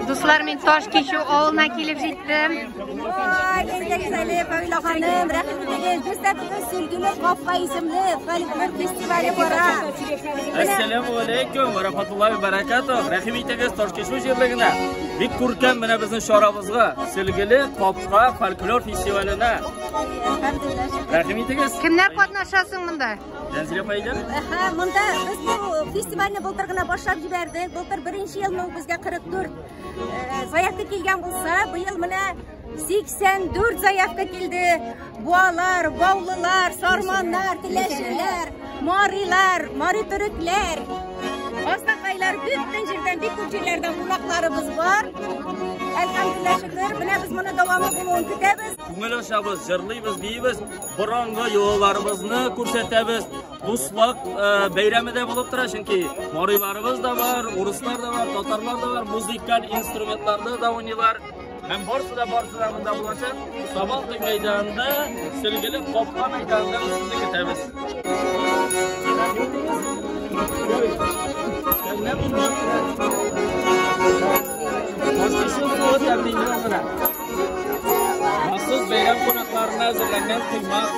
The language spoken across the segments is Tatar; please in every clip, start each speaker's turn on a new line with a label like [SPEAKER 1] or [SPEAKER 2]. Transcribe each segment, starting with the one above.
[SPEAKER 1] Дуслар, мин Ташкичү авылына килеп җиттем.
[SPEAKER 2] Ой, әйдәгез әле, Фәвилә ханым, рәхим итегез. Бездә бүген Сөлгеле капка исемле фольклор фестивале бара.
[SPEAKER 3] Әссәламу алейкум ва рахматуллаһи ва баракатуһ. Рәхим итегез Ташкичү җирлегенә. Бик күркәм менә безнең чарабызга, Сөлгеле капка фольклор фестиваленә. Рәхим итегез.
[SPEAKER 1] Кемнәр катнаша соң монда?
[SPEAKER 3] Тәнзилә апа әйдә.
[SPEAKER 2] Әһә, монда без бу фестивальне былтыр гына башлап җибәрдек. Былтыр беренче елны ук безгә 44 заявка килгән булса, быел менә 84 заявка килде. Буалар, Баулылар, Сарманнар, Теләчеләр, Марилар, Мари төрекләр, Азнакайлар, бөтен җирдән, бик күп җирләрдән кунакларыбыз бар. Әлхәмдүлилләһ шөкер, менә без моны дәвамы булуын көтәбез.
[SPEAKER 3] Күңел ачабыз, җырлыйбыз, биибез, борынгы йолаларыбызны күрсәтәбез. Дуслык бәйрәме дә булып тора, чөнки мариларыбыз да бар, урыслар да бар, татарлар да бар, музыкаль инструментларда да уйныйлар. Һәм барысы да, барысы да монда булачак. Сабантуй мәйданында, Сөлгеле капка мәйданында без сезне көтәбез. Ташкичү суы тәкъдим ителә. Махсус бәйрәм кунакларына әзерләнгән коймак.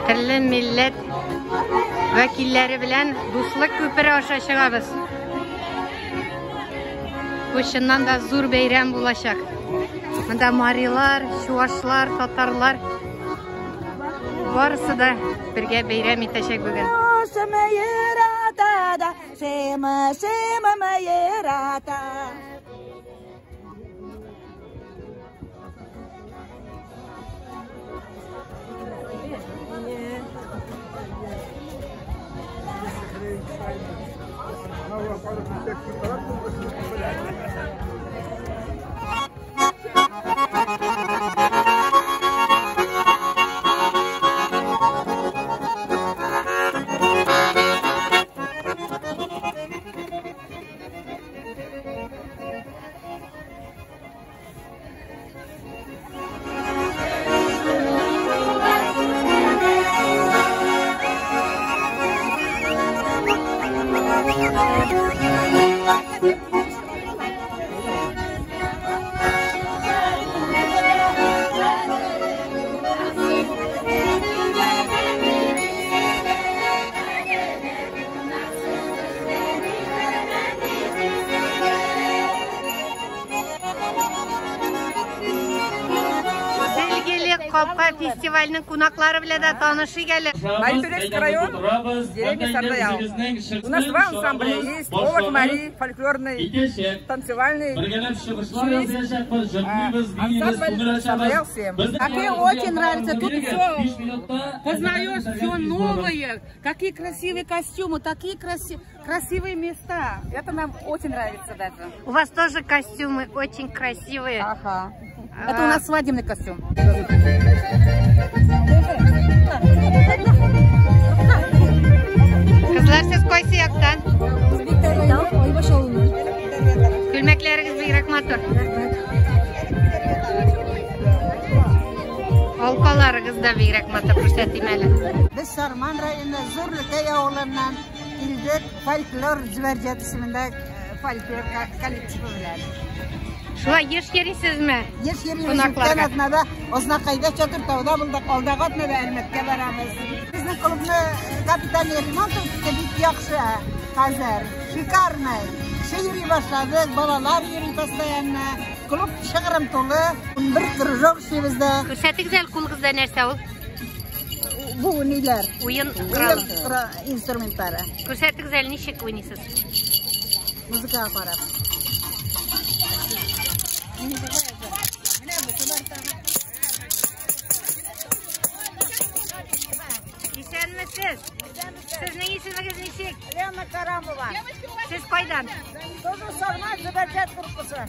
[SPEAKER 1] Төрле милләт вәкилләре белән дуслык күпере аша чыгабыз. Бу чыннан да зур бәйрәм булачак. Монда марилар, чуашлар, татарлар барысы да бергә бәйрәм итәчәк бүген. Капка фестивальнең кунаклары белән дә танышыйк әле.
[SPEAKER 4] Мари-Турецкий район, деревня Сардаял. У нас два ансамбля есть. Овод Мари, фольклорный, танцевальный. Ансамбль Сардаял 7.
[SPEAKER 5] А мне очень нравится. Тут все познаешь, все новое. Какие красивые костюмы, такие красивые места. Это нам очень нравится даже.
[SPEAKER 1] У вас тоже костюмы очень красивые.
[SPEAKER 5] Ага. Это у нас свадебный костюм.
[SPEAKER 1] Кызлар, сез кайсы яктан? Күлмәкләрегез бигрәк матур. Алкаларыгыз да бигрәк матур, күрсәтим әле.
[SPEAKER 6] Без Сарман районы Зур Лөкәй авылыннан килдек. Фольклор Зөбәрҗәт исемендә фольклор коллективы белән.
[SPEAKER 1] Шулай еш йөрисезме?
[SPEAKER 6] Еш йөрибез. Үткән атнада Ознакайда, Чатыртауда булдык. Алдагы атнада Әлмәткә барабыз. Безнең клубны капитальный ремонт үтте, бик яхшы хәзер. Шикарный. Кеше йөри башлады, балалар йөри постоянно. Клуб шыгрым тулы. 11 кружок эшли бездә.
[SPEAKER 1] Күрсәтегез әле, кулыгызда нәрсә ул?
[SPEAKER 6] Бу ниләр?
[SPEAKER 1] Уен коралы.
[SPEAKER 6] Инструментлары.
[SPEAKER 1] Күрсәтегез әле, ничек уйныйсыз?
[SPEAKER 6] Музыкага карап.
[SPEAKER 1] Исәнмесез? Сезнең исемегез ничек?
[SPEAKER 6] Лена Карамова.
[SPEAKER 1] Сез кайдан?
[SPEAKER 6] Тоже Сарман Зөбәрҗәт группасы.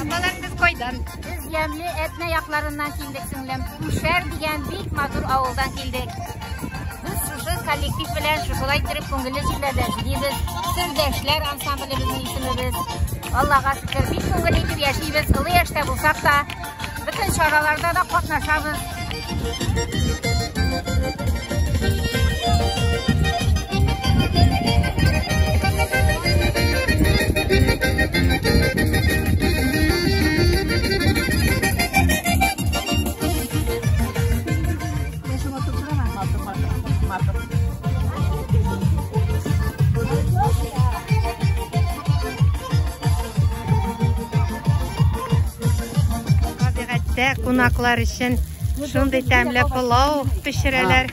[SPEAKER 1] Апалар, сез кайдан?
[SPEAKER 2] Без ямьле Әтнә якларыннан килдек, сеңлем. Күшәр дигән бик матур авылдан килдек. Без шушы коллектив белән шушылай иттереп күңелле җирләрдә йөрибез. Сердәшләр ансамбле безнең исемебез. Аллага шөкер, бик күңелле итеп яшибез. Олы яшьтә булсак та, бөтен чараларда да катнашабыз.
[SPEAKER 1] Табигатьтә кунаклар өчен шундый тәмле пылау пешерәләр.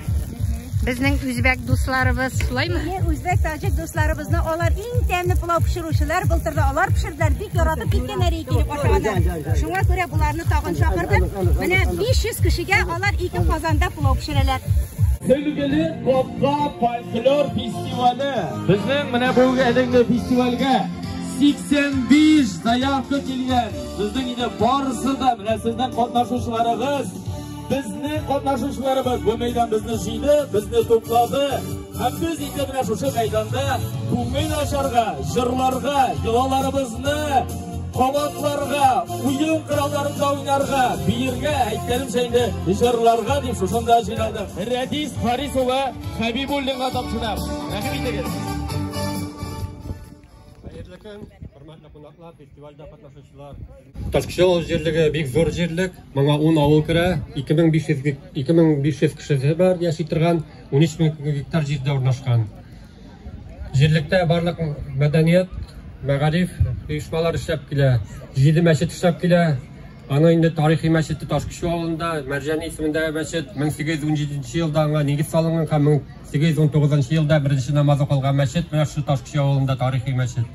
[SPEAKER 1] Безнең үзбәк дусларыбыз, шулаймы?
[SPEAKER 2] Үзбәк, таҗик дусларыбызны алар иң тәмле пылау пешерүчеләр, былтыр да алар пешерделәр, бик яратып киткәннәр килеп ашаганнар. Шуңа күрә буларны тагын чакырдык. Менә 500 кешегә алар ике казанда пылау пешерәләр.
[SPEAKER 3] Сөлгеле Капка фольклор фестивале. Безнең менә бүгенге әлеге фестивальгә 85 заявка килгән. Безнең инде барысы да менә сезнең катнашучыларыгыз, безнең катнашучыларыбыз бу мәйдан безне җыйды, безне туплады. Һәм без инде менә шушы мәйданда күңел ачарга, җырларга, йолаларыбызны кабатларга, уен коралларында уйнарга, биергә, әйткәнемчә инде җырларга дип шушында җыйналдык. Рәдис Харис улы Хәбибуллинга тапшырам. Рәхим итегез.
[SPEAKER 7] Хәерле көн, хөрмәтле кунаклар, фестивальдә катнашучылар. Ташкичү авыл җирлеге бик зур җирлек. Моңа 10 авыл керә, 2500 кешесе бар яши торган, 13 000 гектар җирдә урнашкан. Җирлектә барлык мәдәният, мәгариф оешмалары эшләп килә. 7 мәчет эшләп килә. Аның инде тарихи мәчете Ташкичү авылында, Мәрҗани исемендәге мәчет 1817 елда аңа нигез салынган һәм 1819 елда беренче намаз укылган мәчет менә шушы Ташкичү авылында тарихи мәчет.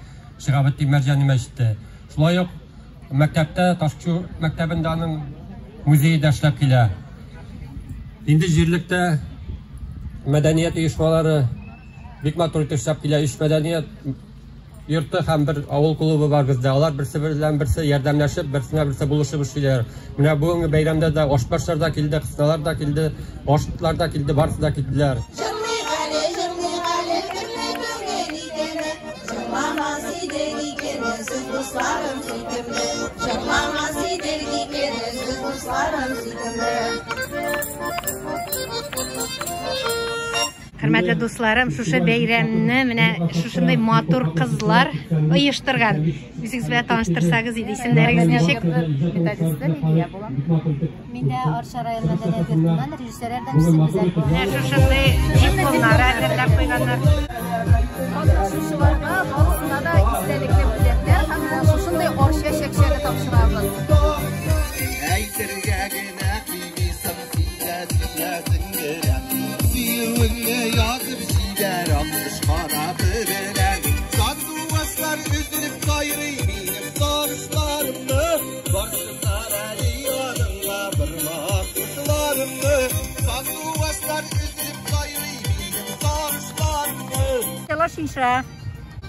[SPEAKER 7] Шиһабетдин Мәрҗани мәчете. Шулай ук мәктәптә, Ташкичү мәктәбендә аның музее дә эшләп килә. Инде җирлектә мәдәният оешмалары бик матур итеп эшләп килә. 3 мәдәният йорты һәм бер авыл клубы бар бездә. Алар берсе белән берсе ярдәмләшеп, берсенә берсе булышып эшлиләр. Менә бүгенге бәйрәмдә дә ашбашлар да килде, кысналар да килде, ашлар да килде, барысы да килделәр.
[SPEAKER 8] Җырлыйк әле, җырлыйк әле, төрле күңел икәне, җырламас идек икебез, дусларым сөйкемле. Җырламас идек икебез, дусларым сөйкемле.
[SPEAKER 1] Хөрмәтле дусларым, шушы бәйрәмне менә шушындай матур кызлар оештырган. Үзегез белән таныштырсагыз иде, исемнәрегез ничек?
[SPEAKER 9] Методисты Лилия булам.
[SPEAKER 2] Мин дә Арча район мәдәният йортыннан режиссер ярдәмчесе Гүзәл булам.
[SPEAKER 1] Менә шушындый дипломнар әзерләп куйганнар.
[SPEAKER 9] Катнашучыларга барысына да истәлекле бүләкләр һәм шушындый Арча чәкчәге тапшырабыз.
[SPEAKER 10] Әйтергә генә кыймыйсың, сөйлә, сөйләсең генә. Сөюеңне язып җибәр, аккош канаты белән. Сандугачлар өзелеп сайрый минем сагышларымны. Барсыннар әле яныңа борма кошларымны. Сандугачлар өзелеп сайрый минем сагышларымны.
[SPEAKER 6] Лошиша.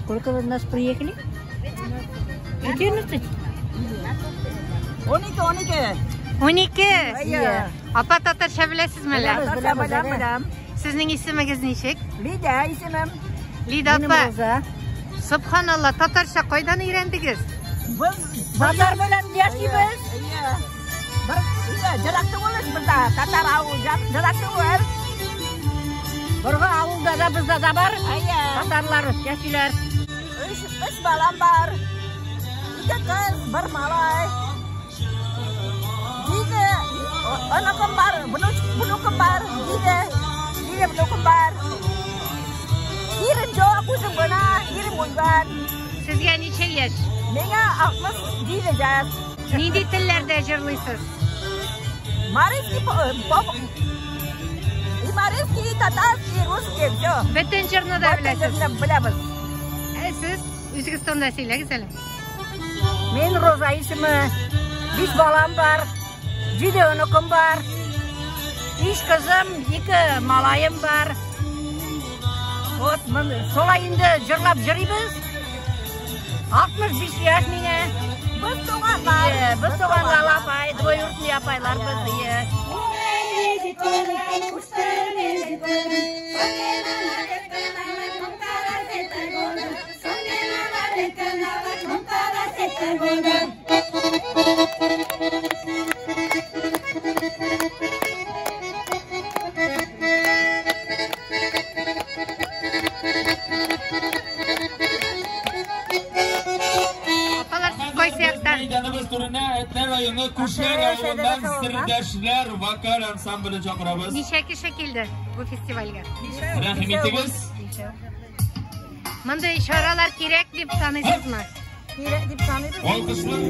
[SPEAKER 6] Сколько вы нас приехали? 14.
[SPEAKER 4] 12, 12.
[SPEAKER 1] 12.
[SPEAKER 4] Әйе.
[SPEAKER 1] Апа, татарча беләсезме әллә?
[SPEAKER 4] Татарча беләм, беләм.
[SPEAKER 1] Сезнең исемегез ничек?
[SPEAKER 4] Лида исемем.
[SPEAKER 1] Лида
[SPEAKER 4] Минем
[SPEAKER 1] апа.
[SPEAKER 4] Роза.
[SPEAKER 1] Субханалла, татарча кайдан өйрәндегез?
[SPEAKER 4] Без
[SPEAKER 6] татар белән яшибез.
[SPEAKER 4] Әйе. Бер өйдә ерак түгел бездә, татар авылы ерак түгел.
[SPEAKER 6] Боргы авылда да бездә дә бар.
[SPEAKER 4] Әйе.
[SPEAKER 6] Татарлар яшиләр.
[SPEAKER 4] Өч балам бар. Ике кыз, бер малай. Җиде оныкым бар, внукым бар, җиде. Җиде внукым бар. Ирем юк, үзем генә, ирем үлгән.
[SPEAKER 1] Сезгә ничә яшь?
[SPEAKER 4] Миңа 67 яшь.
[SPEAKER 1] Нинди телләрдә җырлыйсыз?
[SPEAKER 4] Марийский, и марийский, и татарский, и русский, все.
[SPEAKER 1] Бөтен җырны да
[SPEAKER 4] Бөтен
[SPEAKER 1] беләсез.
[SPEAKER 4] җырны беләбез.
[SPEAKER 1] Ә сез үзегез турында сөйләгез әле.
[SPEAKER 6] Мин Роза исеме. Биш балам бар. Җиде оныкым бар. Өч кызым, ике малаем бар. Вот, шулай инде җырлап йөрибез. 65 яшь миңа.
[SPEAKER 4] Без туганнар.
[SPEAKER 6] Ие, без туганнар апай, двоюродный апайлар без, ие.
[SPEAKER 1] Апалар, сез кайсы яктан?
[SPEAKER 3] Мәйданыбыз түренә Әтнә районы Күшәр авылыннан Сердәшләр вокаль ансамблен чакырабыз.
[SPEAKER 1] Ничә кеше килде бу фестивальгә?
[SPEAKER 3] Рәхим итегез.
[SPEAKER 1] Мондый чаралар кирәк дип саныйсызмы?
[SPEAKER 6] Кирәк дип саныйбыз.
[SPEAKER 3] Алкышлар.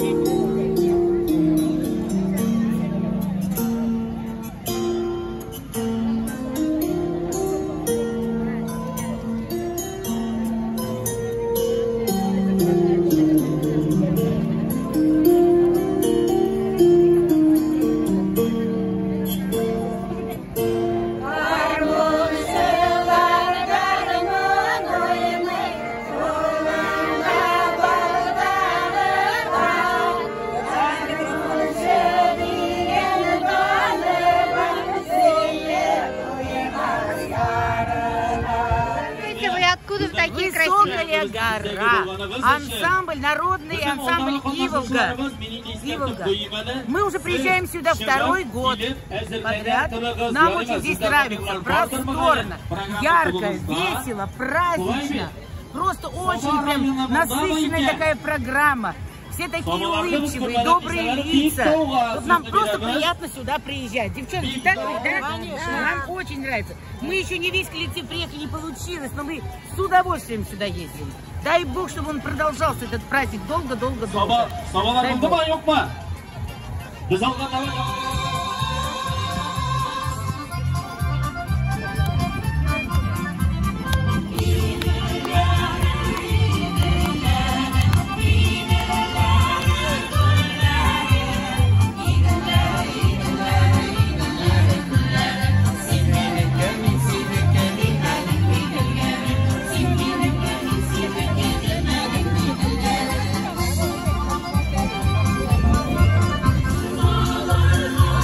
[SPEAKER 1] Вы откуда такие красивые?
[SPEAKER 5] Высокая гора. Ансамбль, народный ансамбль Иволга. Иволга. Мы уже приезжаем сюда второй год подряд. Нам очень здесь нравится. Просторно, ярко, весело, празднично. Просто очень прям насыщенная такая программа. Все такие улыбчивые, добрые лица. Вот нам просто приятно сюда приезжать. Девчонки, так ведь, да? Конечно. Нам очень нравится. Мы еще не весь коллектив приехали, не получилось, но мы с удовольствием сюда ездим. Дай Бог, чтобы он продолжался, этот праздник, долго-долго-долго.
[SPEAKER 3] Сабалар булдымы, юкмы? Без алга таба
[SPEAKER 8] Altyazı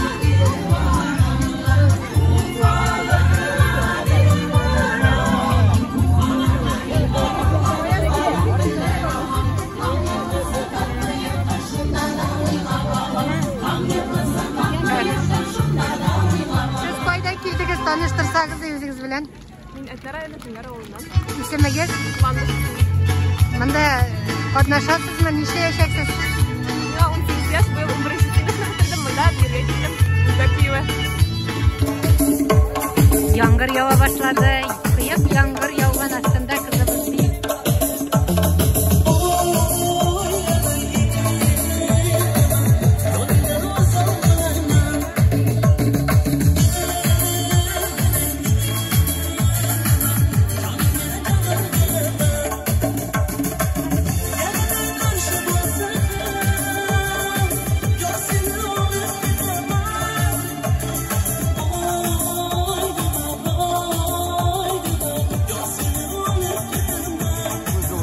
[SPEAKER 11] Шәңгәр авылыннан.
[SPEAKER 1] Исемегез?
[SPEAKER 11] Ландыш.
[SPEAKER 1] Монда катнашасызмы? Нишләячәксез?
[SPEAKER 11] Миңа 18 яшь, быел 11 сыйныфны бетердем, монда биргә килдем. Үзбәк биюе.
[SPEAKER 1] Яңгыр ява башлады. Кыек яңгыр яуган астында кызыбыз бии.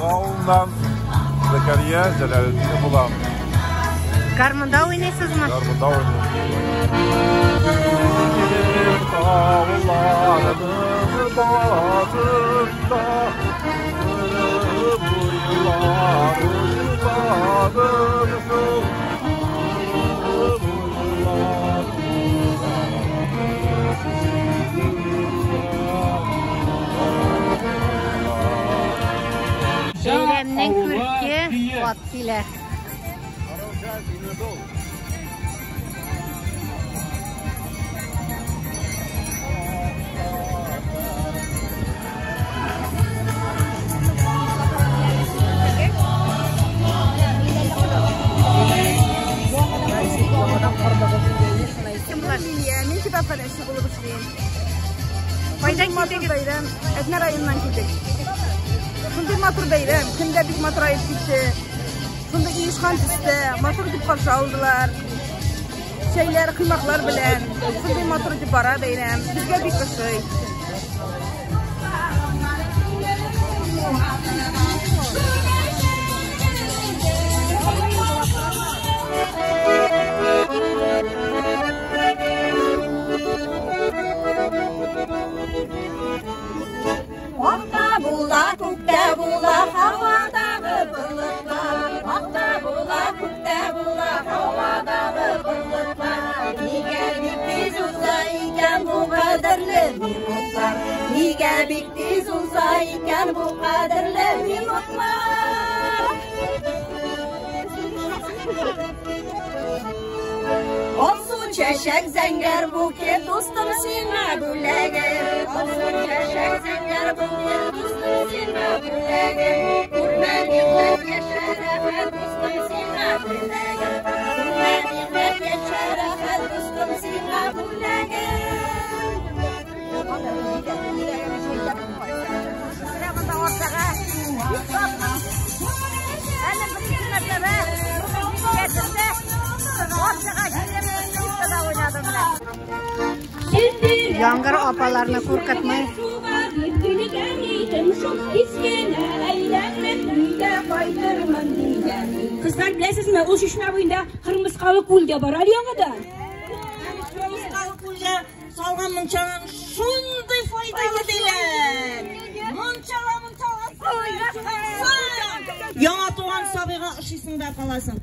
[SPEAKER 12] Авылыннан Зәкәрия Җәләлетдинов булам.
[SPEAKER 1] Гармунда уйныйсызмы?
[SPEAKER 12] Гармунда уйныйм. Тавларның башында буйлар уйладым шул буйлар.
[SPEAKER 1] Бәйрәмнең күрке ат килә. Кем буласыз?
[SPEAKER 4] Лилия, мин китапханәче булып эшлим.
[SPEAKER 1] Кайдан
[SPEAKER 4] Шундый матур
[SPEAKER 1] килдегез?
[SPEAKER 4] бәйрәм, Әтнә районыннан килдек. Шундый матур бәйрәм, көндә бик матураеп китте. Шундый оешкан төстә, матур итеп каршы алдылар. Чәйләр, коймаклар белән. Шундый матур итеп бара бәйрәм. Безгә бик ошый.
[SPEAKER 8] Акта була, күктә була, һавадагы болытлар. Акта була, күктә була, һавадагы болытлар. Нигә бик тиз уза икән бу кадерле минутлар? Нигә бик тиз уза икән бу кадерле минутлар? Алсу чәчәк, зәңгәр букет, дустым сиңа бүләгем. Алсу чәчәк, зәңгәр букет, дустым сиңа бүләгем. Күрмә нигъмәт яшә рәхәт, дустым сиңа бүләгем. Күрмә нигъмәт яшә рәхәт, дустым сиңа бүләгем.
[SPEAKER 4] Менә монда Арчага бик шатмын. Әле беренче мәртәбә яшемдә Арчага килеп скрипкада уйнадым менә.
[SPEAKER 1] Яңгыр апаларны куркытмый.
[SPEAKER 13] Кызлар, беләсезме, ул чишмә буенда Кырмыскалы күл дә бар әле яңадан.
[SPEAKER 6] Кырмыскалы күлгә салган мунчаның шундый файдалы диләр. Мунчала мунчала Яңа туган сабыйга ошыйсың да каласың.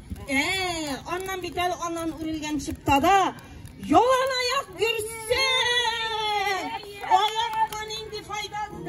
[SPEAKER 6] Аннан бит әле аннан үрелгән чыптада ялан аяк йөрсәң, аякка нинди файдасы?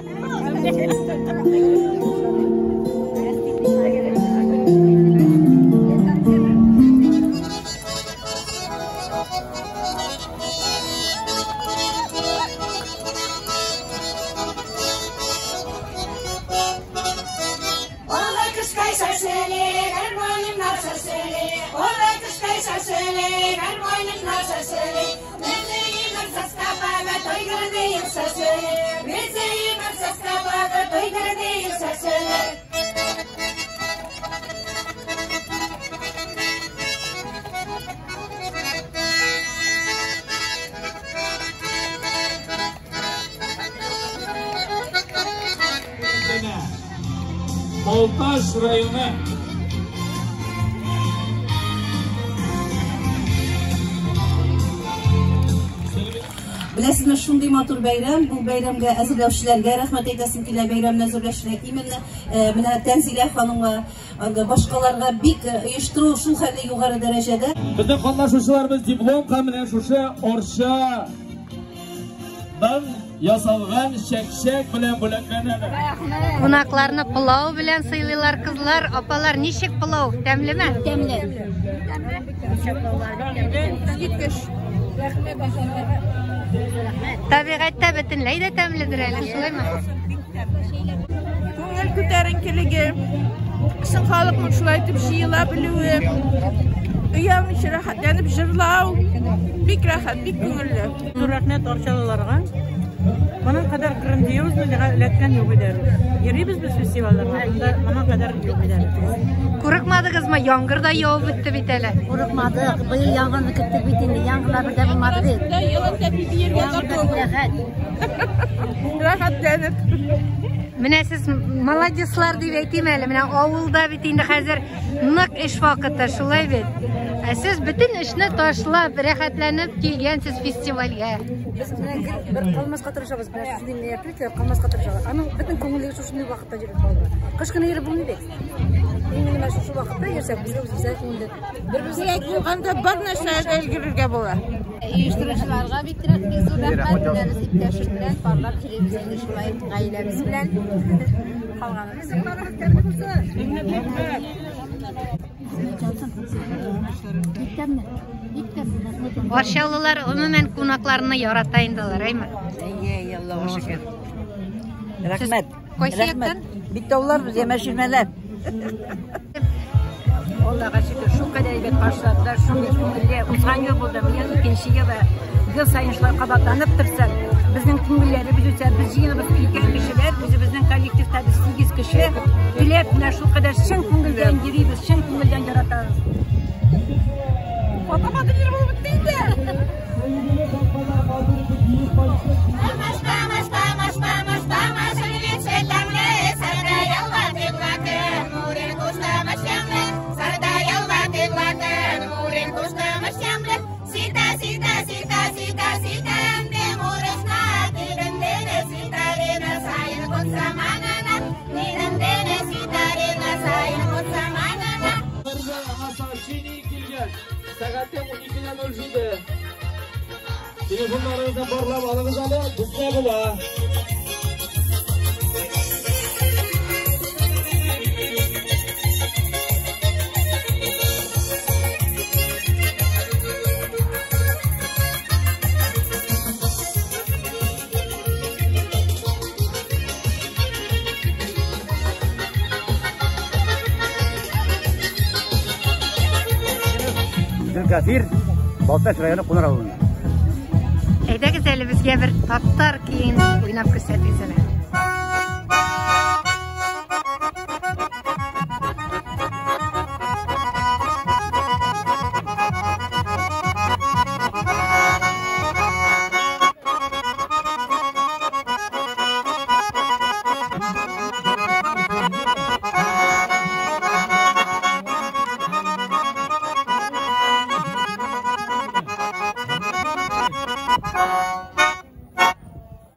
[SPEAKER 8] Олай кышкай сәсәле, гармонымнар сәсәле. Олай кышкай сәсәле, гармонымнар сәсәле. Мезеймер саскабага тойгырдыйм сәсәле. Мезеймер саскабага тойгырдыйм сәсәле.
[SPEAKER 3] Балтач районы.
[SPEAKER 14] Беләсезме, шундый матур бәйрәм, бу бәйрәмгә әзерләүчеләргә рәхмәт әйтәсем килә, бәйрәмне әзерләүчеләр именно менә Тәнзилә ханымга, анда башкаларга бик оештыру шул хәтле югары дәрәҗәдә.
[SPEAKER 3] Безнең катнашучыларыбыз диплом һәм менә шушы Арчадан ясалган чәкчәк белән бүләкләнәләр.
[SPEAKER 1] Кунакларны пылау белән сыйлыйлар кызлар. Апалар, ничек пылау? Тәмлеме?
[SPEAKER 13] Тәмле.
[SPEAKER 4] Искиткеч.
[SPEAKER 1] Табигатьтә бөтенләй дә тәмледер әле, шулаймы?
[SPEAKER 4] Күңел күтәренкелеге, чын халыкның шулай итеп җыела белүе, оялмыйча рәхәтләнеп җырлау бик рәхәт, бик күңелле.
[SPEAKER 15] Зур рәхмәт арчалыларга. Моның кадәр грандиозныйга эләккән юк иде әле. Йөрибез без фестивальләргә, монда моның кадәр юк иде әле.
[SPEAKER 1] Курыкмадыгызмы? Яңгыр да явып үтте бит әле.
[SPEAKER 16] Курыкмадык. Быел яңгырны көттек бит инде. Яңгырлар бер дә булмады бит.
[SPEAKER 4] Ялан тәпи биергә тартылдык.
[SPEAKER 16] Рәхәт.
[SPEAKER 4] Рәхәтләнеп.
[SPEAKER 1] Менә сез молодецлар дип әйтим әле. Менә авылда бит инде хәзер нык эш вакыты, шулай бит. Ә сез бөтен эшне ташлап, рәхәтләнеп килгәнсез фестивальгә.
[SPEAKER 16] Без менә гел бер калмаска тырышабыз. Менә шундый мероприятиеләр калмаска тырышабыз. Аның бөтен күңеллеге шушындый вакытта йөреп калды. Кыш көне йөреп булмый бит. Именно менә шушы вакытта йөрсәк, безгә үзебезгә күңелле. Бер-беребезгә
[SPEAKER 4] Теләк булганда бар нәрсәгә дә өлгерергә була.
[SPEAKER 9] Оештыручыларга бик бик зур рәхмәт. Менә без иптәшем белән парлап киләбез инде шулай гаиләбез белән. Калганыбыз
[SPEAKER 1] Арчалылар гомумән кунакларны ярата инде алар, әйме?
[SPEAKER 17] Әйе, әйе, Аллага шөкер. Рәхмәт.
[SPEAKER 1] Кайсы
[SPEAKER 17] Рәхмәт.
[SPEAKER 1] яктан?
[SPEAKER 17] Биктаулар без Ямаширмәләр.
[SPEAKER 18] Аллага шөкер, шул кадәр әйбәт каршыладылар, шундый күңелле. Узган ел булды, быел икенче елы. Ел саен шулай кабатланып торсын. Безнең күңелләребез үсә, без җыелыбыз өлкән кешеләр, үзебезнең коллективта без 8 кеше. Теләп менә шул кадәр чын күңелдән йөрибез, чын күңелдән яратабыз.
[SPEAKER 4] Фотомодельер булып бетте инде.
[SPEAKER 3] Сообщение килгән. Сәгате 12:07. Телефоннарыгызны барлап алыгыз әле, бездә була.
[SPEAKER 19] Зөлкәфир, Балтач районы Куныр авылыннан.
[SPEAKER 1] Әйдәгез әле безгә бер татар көен уйнап күрсәтегез әле.